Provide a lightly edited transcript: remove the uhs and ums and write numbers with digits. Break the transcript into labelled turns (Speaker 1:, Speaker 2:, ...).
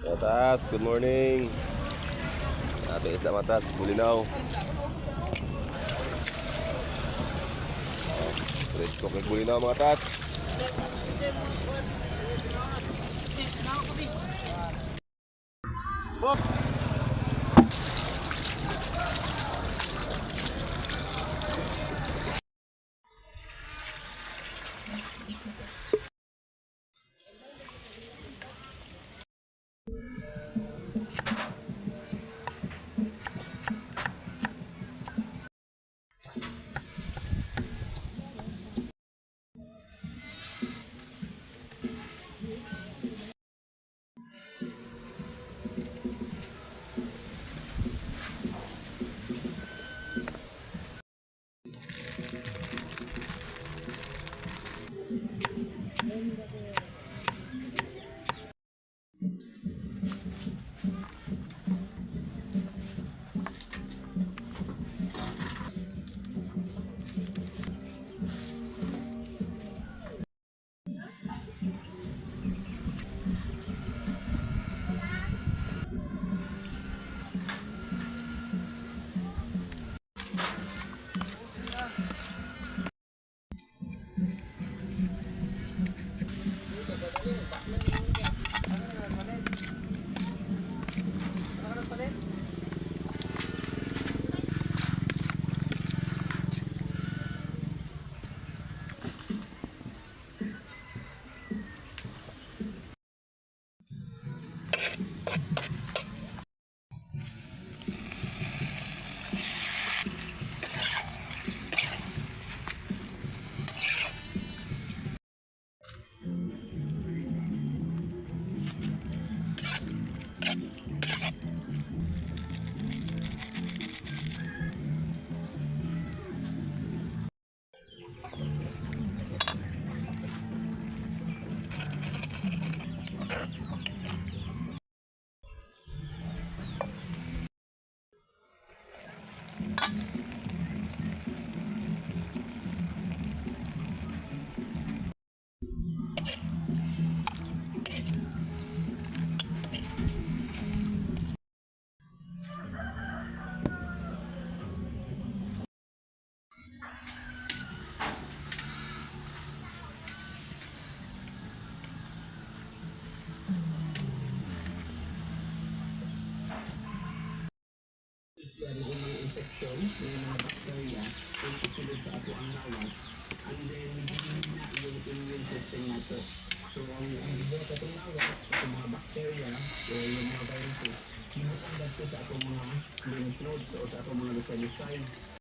Speaker 1: Mga tats, good morning. Ating isda, mga tats, bulinaw. Oh, presko kay bulinaw, mga tats.
Speaker 2: Meron mga infection, may mga bacteria, kung susunod sa ato ang lawas, and then mahina yung immune system nato. So, ang gibuhat atong lawas, itong mga bacteria, o yung mga viruses, gibuhat dito sa atong mga lymph nodes o sa atong mga leukocytes.